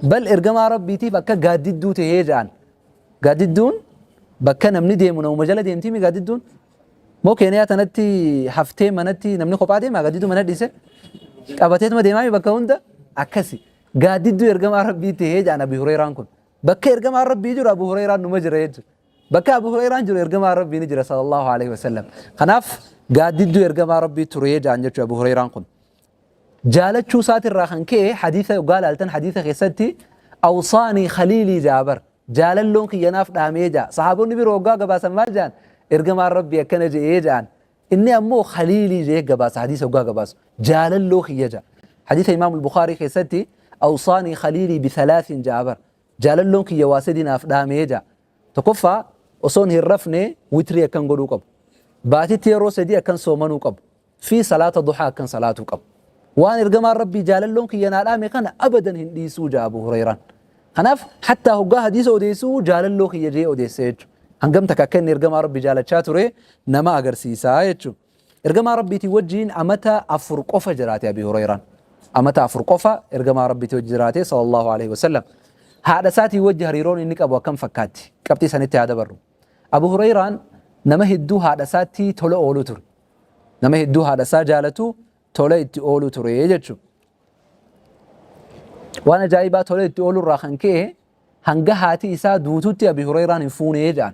Bal ergamaa Rabbiitiif akka gaaddidduu tahee ja'an. Gaaddidduun bakka namni deemu namuma jala deemtiimi gaaddidduun? Moo Keeniyaa tanatti haftee manatti namni kophaa deemaa gaaddidduu mana dhiise? Qabateetuma deemaami bakka hunda? Akkasi. Gaaddidduu ergamaa Rabbii tahee ja'an Abi Hureyraan kun. Bakka ergamaan Rabbii jiru Abu Hureyraan numa jira jechuudha. Bakka Abu Hureyraan jiru ergamaan Rabbii ni jira sallallahu alaihi wasallam. Kanaaf gaaddidduu ergamaa Rabbii ture ja'an jechuudha Abu Hureyraan kun. Jaalachuu isaatirraa kan ka'e hadiisa yoggaa laaltan hadiisa keessatti awsaanii khaliilii ja'a bar jaalalloon kiyya naaf dhaamee ja'a. Sahaabonni biroo yoggaa gabaasan maal ja'an? Ergamaan Rabbii akkana je'ee ja'an. Inni ammoo khaliilii je'ee gabaasa hadiisa yoggaa gabaasu. Jaalalloo kiyya ja'a. Hadiisa Imaamul Bukhaarii keessatti awsaanii khaliilii bisalaasin ja'a bar. Jaalalloon kiyya waa sadi naaf dhaamee ja'a. Tokkoffaa osoon hin rafne witrii akkan godhuu qabu. Baatitti yeroo sadii akkan soomanuu qabu. Fi salaata duhaa akkan salaatuu qabu. Waan ergamaan Rabbii jaalalloon kiyya naa dhaame kana abadan hin dhiisuu ja'a Abu Hureyraan. Kanaaf hattaa hoggaa hadiisa odeessuu jaalalloo kiyya jee odeesse jechuudha. Hangam takka akka inni ergamaa Rabbii jaalachaa ture nama agarsiisaa jechuudha. Ergamaa Rabbiitiin wajjiin amata 4 qofa jiraate Abi Hureyraan. Amata 4 qofa ergamaa Rabbiitii wajji jiraate sallallahu alaihi wasallam. Haadha isaatiin wajji hariiroon inni qabu akkam fakkaatti? Qabxii sanitti haa dabarru. Abu Hureyraan nama hedduu haadha isaatti tola oolu ture. Nama hedduu haadha isaa jaalatu tola itti oolu ture jechuudha. Waan ajaa'ibaa tola itti oolu irraa kan ka'e hanga haati isaa duututti Abi Hureyraan hin fuunee jedhan.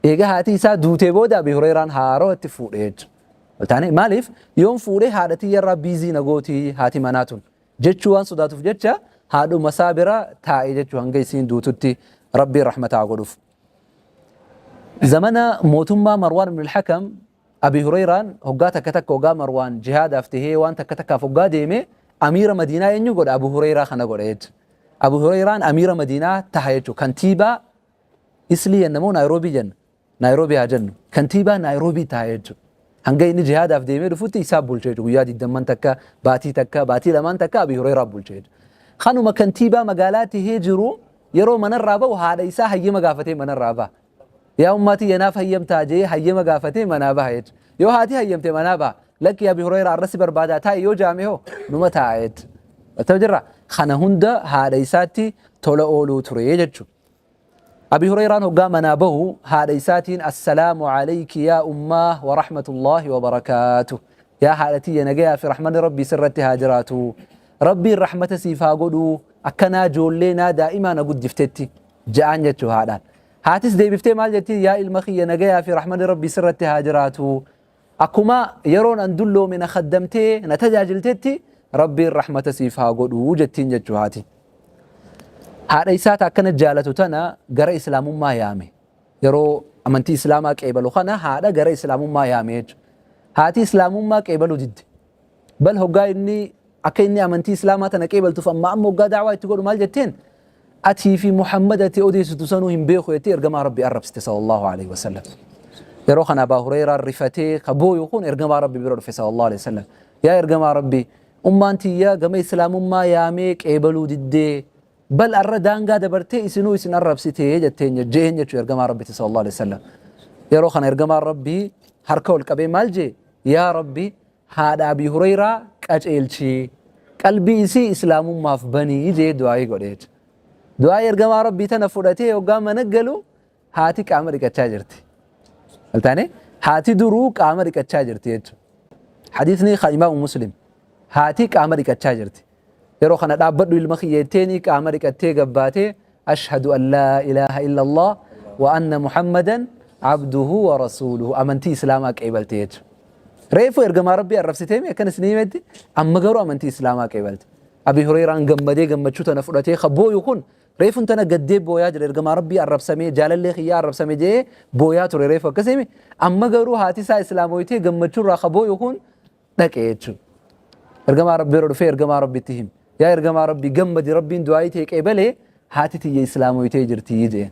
Eega haati isaa duutee booda Abi Hureyraan haaroo itti fuudhe jechuudha. Taane maaliif yoon fuudhee haadha tiyyarraa biizii na gooti haati manaa tun jechuu waan sodaatuuf jecha haadhuma isaa bira taa'e jechuu hanga isiin duututti Rabbiin rahmata haa godhuuf. Zamana mootummaa Marwaan ibn al-Hakam Abi Hureyraan hoggaa takka takka hoggaa Marwaan jihaadaaf tahee waan takka takkaaf hoggaa deeme amiira Madiinaa eenyu godha? Abu Hureyraa kana godha jechuudha. Abu Hureyraan amiira Madiinaa taha jechuudha. Kantiibaa Islii jenna moo Naayiroobii jenna? Naayiroobii haa jennu. Kantiibaa Naayiroobii taha jechuudha. Hanga inni jihaadaaf deemee dhufutti isaa bulcha jechuudha. Guyyaa digdamman takka, baatii takka, baatii lamaan takka Abi Hureyraa bulcha jechuudha. Kanuma kantiibaa magaalaa tahee jiru Yeroo manarraa bahu haadha isaa hayyama gaafatee manarraa baha. Yaa ummaa tiyya naaf hayyamtaa jee hayyama gaafatee manaa baha jechuudha. Yoo haati hayyamte manaa baha. Lakki Abi Hurayraa arra si barbaadaa taa'i yoo jaame hoo numa taa'a jechuudha. Ta'u jirra. Kana hunda haadha isaatti tola ooluu ture jechuudha. Abi Hurayraan hoggaa manaa bahu haadha isaatiin assalaamu alayki yaa ummaa wa rahmatullaahi wa barakaatuh. Yaa haadha tiyya nagayaa fi rahmanni Rabbii sirratti haa jiraatu. Rabbiin rahmata siif haa godhuu akkanaa joollee naa daa'imaa na guddiftetti ja'aan jechuu haadhaan. Haatis deebiftee maal jettiin yaa ilma kiyya nagayaa fi rahmanni Rabbii sirratti haa jiraatu. Akkuma yeroon an dulloome na khaddamtee na tajaajiltetti Rabbiin rahmata siif haa godhuu jettiin jechuu haati. Haadha isaa ta akkana jaalatu tana gara islaamummaa yaame. Yeroo amantii islaamaa qeebalu kana haadha gara islaamummaa yaame jechuudha. Haati islaamummaa qeebaluu didde. Bal hoggaa inni akka inni amantii islaamaa tana qeebaltuuf amma amma hoggaa da'waa itti godhu maal jetteen? Atii fi Muhammad ati odeessitu sanuu hin beeku jettee ergamaa Rabbii arrabsite sallallahu alaihi wasallam. Yeroo kana Abaa Hureyraan rifatee ka booyu kun ergamaa Rabbii bira dhufe sallallahu alaihi wasallam. Yaa ergamaa Rabbii ummaan tiyya gama islaamummaa yaamee qeebaluu diddee bal arra daangaa dabartee isinuu isin arrabsitee jetteen je'een jechuu ergamaa Rabbiiti sallallahu alaihi wasallam. Yeroo kana ergamaan Rabbii harka ol qabee maal jee? Yaa Rabbi haadha Abii Hureyraa qaceelchi, qalbii isii islaamummaaf bani jee du'aa'ii godhe jechuudha. Du'aa'ii ergamaa Rabbii tana fudhatee hoggaa mana galu haati qaama dhiqachaa jirti. Maltaane haati duruu qaama dhiqachaa jirti jechuudha. Hadiisni kan Imaamu Muslim haati qaama dhiqachaa jirti. Yeroo kana dhaabbadhu ilma kiyya jetteeni qaama dhiqattee gabbaatee ashhadu an laa ilaaha illallah wa anna muhammadan abduhu wa rasuuluhu amantii islaamaa qeebalte jechuudha. Reefu ergamaa Rabbii arrabsitee mi akkan isin himetti amma garuu amantii islaamaa qeebalte. Abi Hureyraan gammadee gammachuu tana fudhatee ka booyu kun reefun tana gaddee booyaa jira ergamaa Rabbii arrabsamee jaalallee kiyyaa arrabsame jee booyaa ture reefu akkasii amma garuu haati isaa islaamoytee gammachuurraa ka booyu kun dhaqe jechuudha. Ergamaa Rabbii bira dhufee ergamaa Rabbitti hime. Yaa ergamaa Rabbii gammadi Rabbiin du'aayii tee qeebalee haati tiyya islaamoytee jirti jeen.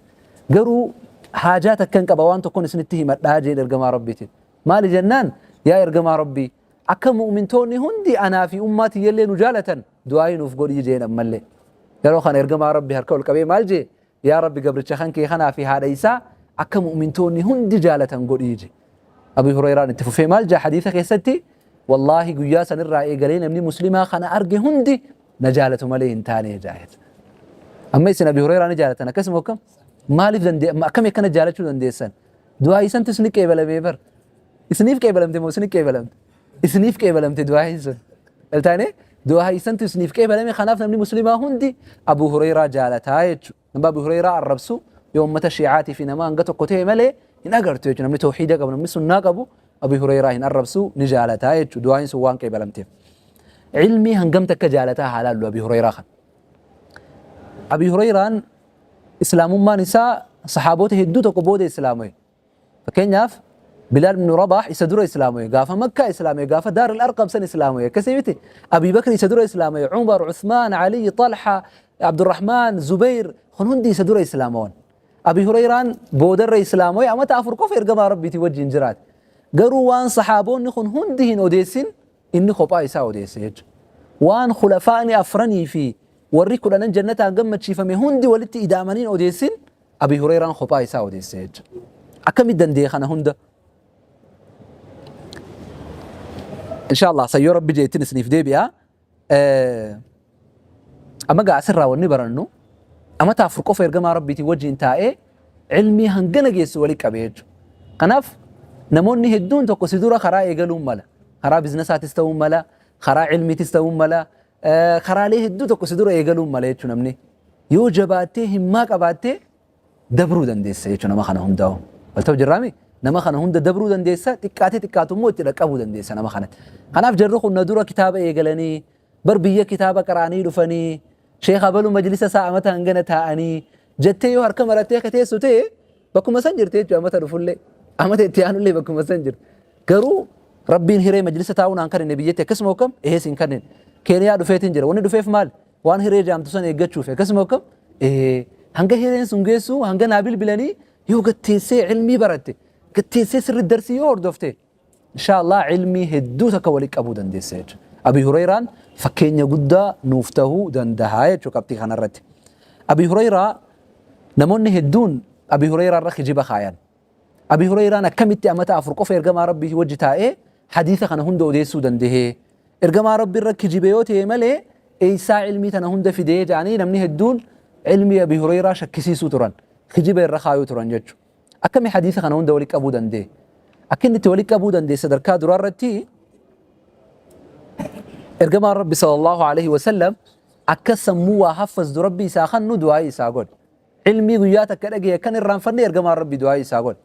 Garuu haajaa takkan qaba waan tokkon isinitti himadhaa jeen ergamaa Rabbiitiin. Maali jennaan yaa ergamaa Rabbii akka mu'mintoonni hundi anaa fi ummaa tiyyallee nu jaalatan du'aayii nuuf godhii jeen ammallee. Yeroo kana ergamaa Rabbii harka ol qabee maal jee Yaa Rabbi gabricha kan kee kanaa fi haadha isaa akka mu'mintoonni hundi jaalatan godhii je. Abu Hurayraan itti fufee maal jaa hadiisa keessatti wallaahi guyyaa sanirraa eegalee namni muslimaa kana arge hundi na jaalatu malee hin taane jaa. Amma isin Abi Hureyraa ni jaalatan akkasuma akkam? Maaliif dandee akkami akkana jaalachuu dandeessan? Du'aa isantu isin qeebalamee bar. Isiniif qeebalamte moo isin qeebalamte? Isiniif qeebalamte du'aa'iin sun. Galtaane du'aa isantu isiniif qeebalame kanaaf namni muslimaa hundi Abu Hureyraa jaalataa jechuudha. Nama Abu Hureyraa arrabsu yoo ummata Shi'aatii fi nama hanga tokko ta'e malee hin agartu jechuudha. Namni tawhiida qabu namni sunnaa qabu Abu Hureyraa hin arrabsu ni jaalataa jechuudha. Du'aa'iin sun waan qeebalamteef. Ilmii hangam takka jaalataa haa laallu Abi Hureyraa kana. Abi Hureyraan islaamummaan isaa sahaabota hedduu tokko booda islaamame. Fakkeenyaaf Bilaal ibn Rabaah isa dura islaamame. Gaafa Makkaa islaamame. Gaafa Daar al-Arqam san islaamame. Akkasii miti. Abi Bakri isa dura islaamame. Umar, Uthmaan, Ali, Talha, Abdurrahmaan, Zubayr kun hundi isa dura islaamawan. Abi Hureyraan boodarra islaamame amata 4 qofa ergamaa Rabbiitii wajjin jiraate. Garuu waan sahaabonni kun hundi hin odeessin inni kophaa isaa odeesse jechuudha. Waan khulafaa'ni afranii fi warri kudhanan jannataan gammachiifame hundi walitti ida'amanii hin odeessin Abi Hureyraan kophaa isaa odeesse jechuudha. Akkamitti danda'e kana hunda? Inshallah sayyoo Rabbi jeettin isiniif deebi'a. Amma gaa asirraa wanni barannu amata 4 qofa ergamaa Rabbiitiin wajjin taa'ee ilmii hangana geessu wali qabe jechuudha. Kanaaf namoonni hedduun tokko si dura karaa eegaluun mala. Karaa biizinasaatis ta'uu mala, karaa ilmiitis ta'uu mala, karaalee hedduu tokko si dura eegaluun mala jechuudha namni. Yoo jabaattee himmaa qabaattee dabruu dandeessa jechuudha nama kana hundaa'u. Wal ta'u jirraami? Nama kana hunda dabruu dandeessa, xiqqaatee xiqqaatu immoo itti dhaqqabuu dandeessa nama kanatti. Kanaaf jarri kun na dura kitaaba eegalanii, bar biyya kitaaba qara'anii dhufanii, sheekh abalu majlisa isaa amata hangana taa'anii, jettee yoo harka marattee akka teessu ta'e bakkuma san jirti jechuudha amata dhufullee, amata itti aanullee bakkuma san jirti. Garuu Rabbiin hiree majlisa taa'uu naan kennine biyyatti akkasuma akkam ehees hin kennine. Keeniyaa dhufeetiin jira. Wanni dhufeef maali? Waan hiree jaamtu san eeggachuuf akkasuma akkam hanga hireen sun geessu hanga naa bilbilanii yoo gatteessee ilmii baratte gatteessee sirri darsii yoo hordofte inshallah ilmii hedduu takka walitti qabuu dandeessa jechuudha. Abi Hureyraan fakkeenya guddaa nuuf tahuu danda'a jechuudha qabxii kanarratti. Abi Hureyraa namoonni hedduun Abi Hureyraa irra kijiba kaayan. Abi Hureyraan akkamitti amata 4 qofa ergamaa Rabbii wajji taa'ee hadiisa kana hunda odeessuu dandahee? Ergamaa Rabbi irra kijibe yoo ta'e malee eessaa ilmii tana hunda fidee jedhanii namni hedduun ilmii Abi Hureyraa shakkisiisuu turan. Kijiba irra kaayuu turan jechuudha. Akkami hadiisa kana hunda wali qabuu danda'e? Akka inni itti wali qabuu danda'e sadarkaa duraa irratti ergamaan Rabbi sallallahu alaihi wasallam akka sammuu waa haffazdu Rabbi isaa kannu du'aa isaa godhe. Ilmii guyyaa takka dhagaye akkan irraanfanne ergamaan Rabbi du'aa isaa godhe.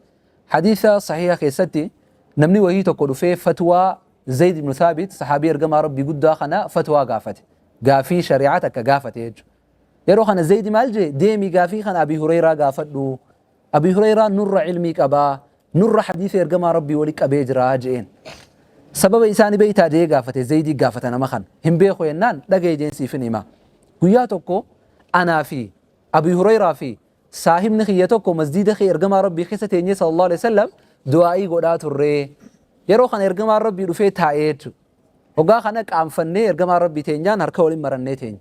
Hadiisa sahiha keessatti namni wahii tokko dhufee fatwaa Zayd ibn Thaabit sahaabii ergamaa Rabbii guddaa kana fatwaa gaafate. Gaafii shari'aa takka gaafate jechuudha. Yeroo kana Zayd maal jee deemi gaafii kana Abii Hureyraa gaafadhu. Abii Hureyraa nurra ilmii qabaa nurra hadiisa ergamaa Rabbii wali qabee jira je'een. Sababa isaa ni beeytaa je'ee gaafate Zaydii gaafata nama kana. Hin beeku jennaan dhagaye jeen siifin hima. Guyyaa tokko anaa fi Abii Hureyraa fi Saahibni kiyya tokko masjiida kee ergamaa Rabbii keessa teenyee sallallahu alaihi wasallam du'aa'ii godhaa turre. Yeroo kana ergamaan Rabbii dhufee taa'ee jechuudha. Hoggaa kana qaanfannee ergamaan Rabbii teenyaan harka waliin marannee teenya.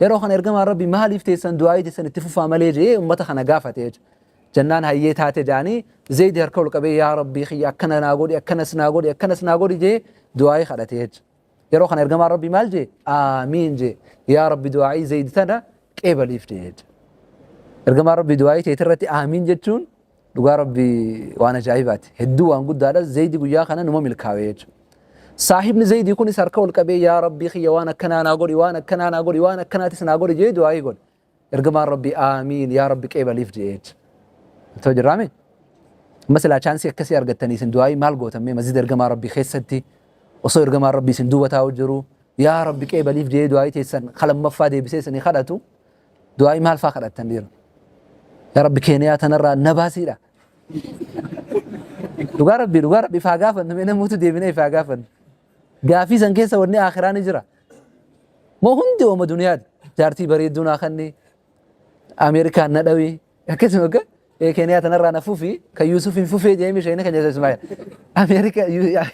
Yeroo kana ergamaan Rabbii maaliif teessan du'aa'ii teessan itti fufaa malee jedhee ummata kana gaafate jechuudha. Jennaan hayyee taate jedhanii Zaydi harka ol qabee yaa Rabbii kiyya akkana naa godhi akkanas naa godhi akkanas naa godhi jedhee du'aa'ii kadhate jechuudha. Yeroo kana ergamaan Rabbii maal jee? Aamiin jee. Yaa Rabbi du'aa'ii Zayd tana qeebaliif jee jechuudha. Ergamaan Rabbii du'aa'ii teeti irratti aamiin jechuun dhugaa Rabbii waan ajaa'ibaati. Hedduu waan guddaadha. Zaydi guyyaa kana numa milkaa'e jechuudha. Saahibni Zaydii kunis harka ol qabee yaa Rabbii kiyya waan akkanaa naa godhi waan akkanaa naa godhi waan akkanaatis naa godhi jee du'aa'ii godhe. Ergamaan Rabbii aamiin yaa Rabbi qeebaliif jee jechuudha. Ta'u jirraame? Amma silaa chaansii akkasii argattanii isin du'aa'ii maal gootan mee masjida ergamaa Rabbii keessatti osoo ergamaan Rabbii isin duuba taa'u jiru yaa Rabbi qeebaliif jee du'aa'ii teessan kalammaffaa deebisee isinii kadhatu du'aa'ii maal faa kadhattan dhiira? Yaa Rabbi Keeniyaa tanarraa na baasiidha. Dhugaa Rabbii dhugaa Rabbi ifaa gaafannu mee namoota deebinee ifaa gaafannu. Gaafii san keessa wanni akhiraa ni jira. Moo hundi ooma duniyaati. Jaartii bareedduu naa kanni Ameerikaan na dhawi akkasuma akka Keeniyaa tanarraa na fufi kan Yuusuf hin fufee jedhee mishee kan jedhu Ismaa'eel. Ameerikaa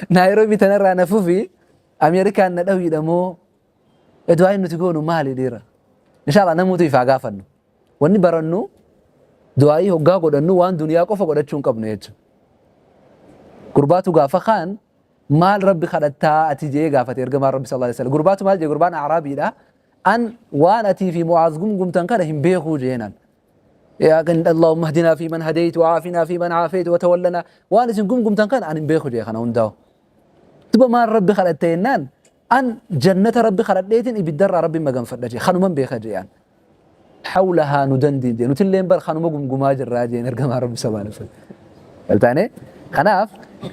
Naayiroobii tanarraa na fufi Ameerikaan na dhawiidha moo du'aan nuti goonu maali dhiira. Inshallah namoota ifaa gaafannu. Wanni barannu du'aa'ii hoggaa godhannu waan duniyaa qofa godhachuu hin qabnu jechuudha. Gurbaatu gaafa kaan maal rabbi kadhattaa ati jee gaafate ergamaan rabbi sallallahu alaihi wasallam. Gurbaatu maal jee gurbaan Araabiidha. An waan atii fi Mu'aaz gumgumtan kana hin beekuu jeenan. Yaa Allahumma ihdinaa fi man hadayt wa aafinaa fi man aafayt wa tawallanaa waan isin gumgumtan kana an hin beeku jee kana hundaa'u. Duba maal Rabbi kadhatte jennaan an jannata Rabbi kadhadheetiin ibiddarraa Rabbi maganfadha jee kanuman beeka jee an. Hawlahaa nu dandiin jee nutilleen bar kanuma gumgumaa jirraa jeen ergamaa Rabbi sallallahu alaihi wasallam. Galtaane kanaaf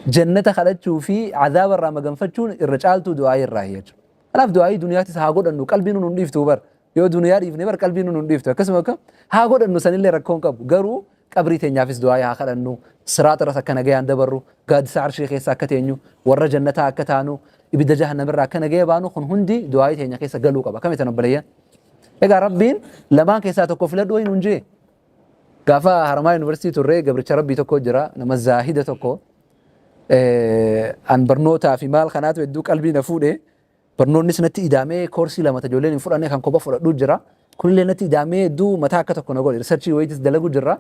jannata kadhachuu fi azaaba irraa maganfachuun irra caaltuu du'aa irraa jechuudha. Kanaaf du'aayii duniyaatis haa godhannu qalbiin nu hin dhiiftu bar. Yoo duniyaa dhiifne bar qalbiin nu hin dhiiftu. Akkasuma akka haa godhannu sanillee rakkoon qabu. Garuu qabrii teenyaafis du'aayii haa kadhannu. Siraaxirras akka nagayaan dabarru. Gaaddisa arshii keessa akka teenyu. Warra jannataa akka taanu. Ibidda jahannamirraa akka nagaya baanu kun hundi du'aayii teenya keessa galuu qaba. Akkamitti obboleeyyan? Egaa Rabbiin lamaan keessaa tokko filadhu wayi nuun jee. Gaafa Haramaa Yuunivarsiitii turre gabricha Rabbii tokko jira nama zaahida tokko. An barnootaa fi maal kanaatu hedduu qalbii na fuudhe. Barnoonnis natti idaamee koorsii lama ijoolleen hin fudhanne kan kopha fudhadhu jira. Kunillee natti idaamee hedduu mataa akka tokko na godhe. Riisarchii wayiitis dalagu jirra.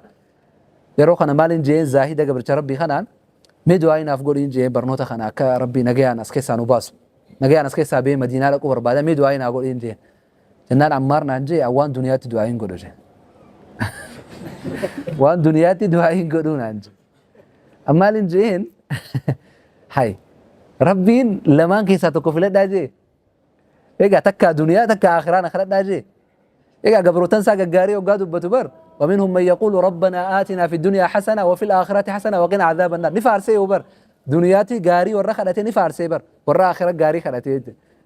Yeroo kana maaliin jeen zaahida gabricha Rabbii kanaan mee du'aa naaf godhiin jeen barnoota kana akka Rabbii nagayaan as keessaa nu baasu. Nagayaan as keessaa bee Madiinaa dhaquu barbaada mee du'aa naa godhiin jeen. Jennaan Ammaar naan jee waan duniyaatti du'aa hin godhu jee. Waan duniyaatti du'aa hin godhuu naan jee. Maaliin jeen hay Rabbiin lamaan keessaa tokko filadhaa jee. Egaa takka duniyaa takka akhiraa na kadhadhaa jee. Egaa gabrootan isaa gaggaarii hoggaa dubbatu bar ومنهم من يقول ربنا آتنا في الدنيا حسنة وفي الآخرة حسنة وقنا عذاب النار نفارسي وبر دنياتي غاري ورا خدته نفارسي بر ورا آخرة غاري خدته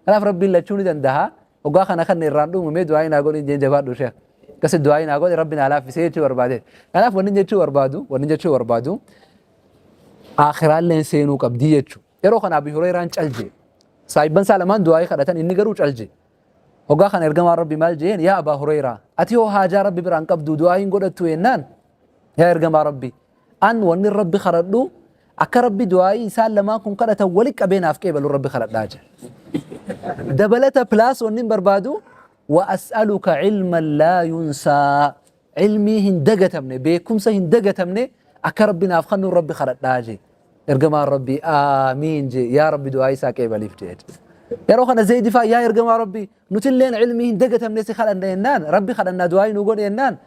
kanaaf Rabbiin lachuu ni danda'a. Hoggaa kana kan irraan dhumu mee du'aa naa godhi jeen jabaadhu sheekh. Akkasi du'aa naa godhi Rabbi naa laaffisee jechuu barbaade. Kanaaf wanni jechuu barbaadu aakhiraalleen seenuu qabdii jechuu. Yeroo kana Abi Hurayraan cal jee. Saahibban isaa lamaan du'aa kadhatan, inni garuu cal jee. Hoggaa kana ergamaan Rabbi maal jeen? Yaa Abaa Hurayraa, ati hoo haajaa Rabbi biraan qabdu du'aa hin godhattu jennaan, yaa ergamaa Rabbi, an wanni Rabbi kadhadhu akka Rabbi du'aayii isaan lamaan kun kadhatan wali qabee naaf qeebalu Rabbi kadhadhaa jedhe. Dabalata plus wanni hin barbaadu wa as'aluka ilman laa yunsaa, ilmii hin dagatamne, beekumsa hin dagatamne akka Rabbi naaf kennu Rabbi kadhadhaa jedhe. Ergamaan Rabbi aamiin jee, yaa Rabbi du'aa isaa qeebaliif jee. Yeroo kana Zaydi faa, yaa ergamaa Rabbi, nutilleen ilmii hin dagatamne si kadhanna jennaan, Rabbi kadhannaa du'aa nu godhe jennaan,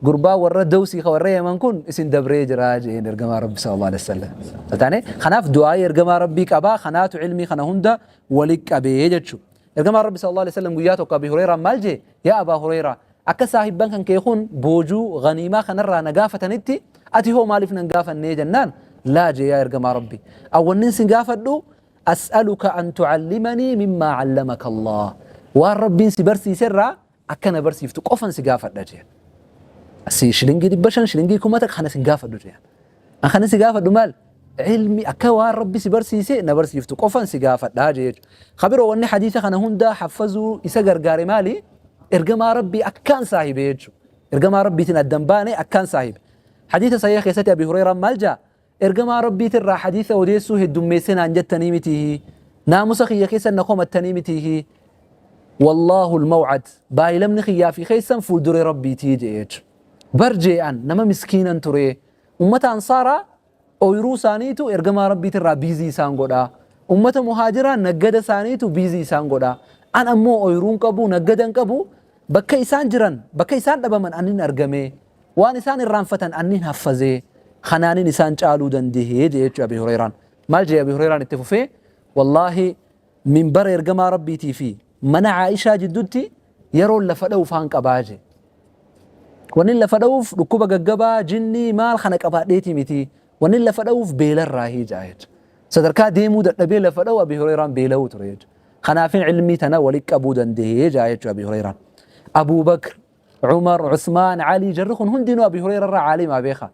gurbaa warra Dawsii ka warra Yaman kun isin dabree jira jeen ergamaa Rabbi sallallahu alaihi wasallam. Taane kanaaf du'aa ergamaa Rabbii qabaa kanaatu ilmii kana hunda wali qabee jechuudha. Ergamaa Rabbi sallallahu alaihi wasallam guyyaa tokko Abi Hureyraa maal jee? Yaa Abaa Hureyraa, akka saahibban kan kee kun boojuu ganiimaa kanarraa na gaafatanitti ati hoo maaliif nan gaafannee jennaan, laa jee yaa ergamaa Rabbi. Awwannin sin gaafadhu as'aluka an tucallimanii mimmaa callamaka Allah. Waan Rabbiin si barsiiserraa akka na barsiiftu qofan si gaafadha jeen. Asi shilingii 500, shilingii 1000 kana sin gaafadhu jeen. An kana si gaafadhu maal? Ilmi akka waan Rabbi si barsiise na barsiiftu qofan si gaafadha jee jechuudha. Kabiroo wanni hadiisa kana hundaa haffazuu isa gargaare maali? Ergamaa Rabbii akkaan saahibe jechuudha. Ergamaa Rabbiitiin addan baane akkaan saahibe. Hadiisa sahiha keessatti Abi Hurayraan maal jaa? Ergamaa Rabbiitirraa hadiisa odeessuu heddummeesse naan jettanii mitiihi. Naamusa kiyya keessa na komattanii mitiihi. Wallaahu al-maw'ad, baay'ilamni kiyyaa fi keessan fuulduree Rabbiitii jee jechuudha. Bar jee'an nama miskiinan ture. Ummata Ansaaraa ooyiruu isaaniitu ergamaa Rabbiitirraa biizii isaan godha. Ummata Muhaajiraa naggada isaaniitu biizii isaan godha. An ammoo ooyiruun qabu, naggadan qabu, bakka isaan jiran, bakka isaan dhabaman anin argame. Waan isaan irraanfatan anin haffazee. Kanaanin isaan caaluu dandahee jee jechuudha Abi Hurayraan. Maal jee Abi Hurayraan itti fufee? Wallaahi minbara ergamaa Rabbiitii fi mana Aishaa jidduutti yeroon lafa dha'u faan qabaa jee. Wanni lafa dha'uuf dhukkuba gaggabaa, jinnii maal kana qabaadheetii miti. Wanni lafa dha'uuf beelarraa hiijaa jechuudha. Sadarkaa deemuu dadhabee lafa dha'u Abi Hurayraan beela'uu ture jechuudha. Kanaafin ilmii tana walitti qabuu danda'ee jaa jechuudha Abi Hurayraan. Abuu Bakr, Umar, Usmaan, Ali jarri kun hundinuu Abi Hurayraa irraa caalimaa beeka.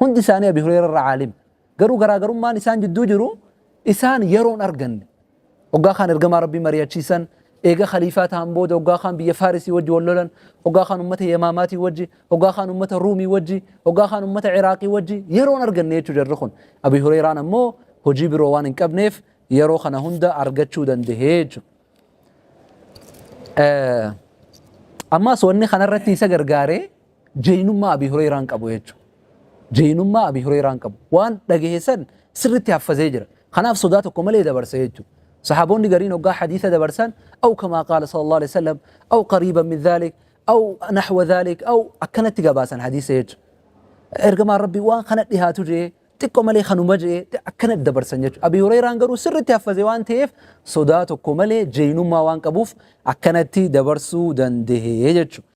Hundi isaanii Abi Hurayraa irraa caalima. Garuu garaagarummaan isaan jidduu jiru isaan yeroon arganne. Hoggaa kaan ergamaa Rabbii mari'achiisan, eega khaliifaa ta'an booda hoggaa kaan biyya Faarisii wajji wal lolan, hoggaa kaan ummata Yamaamaatii wajji, hoggaa kaan ummata Ruumii wajji, hoggaa kaan ummata Iraaqii wajji yeroon arganne jechuudha jarri kun. Abi Hurayraan ammoo hojii biroo waan hin qabneef yeroo kana hunda argachuu danda'e jechuudha. Ammas wanni kanarratti isa gargaaree jeynummaa Abi Hurayraan qabu jechuudha. Jeynummaa Abi Hurayraan qabu. Waan dhagahe san sirriitti haffazee jira. Kanaaf sodaa tokko malee dabarse jechuudha. Sahaabonni gariin hoggaa hadiisa dabarsan aw kamaa qaala sallallahu alaihi wasallam aw qariiban min dhalik aw nahwa dhalik aw akkanatti gabaasan hadiisa jechuudha. Ergamaan Rabbii waan kana dhihaatu jee xiqqo malee kanuma jee akkanatti dabarsan jechuudha. Abi Hurayraan garuu sirriitti haffaze waan ta'eef sodaa tokko malee jeynummaa waan qabuuf akkanatti dabarsuu danda'e jechuudha.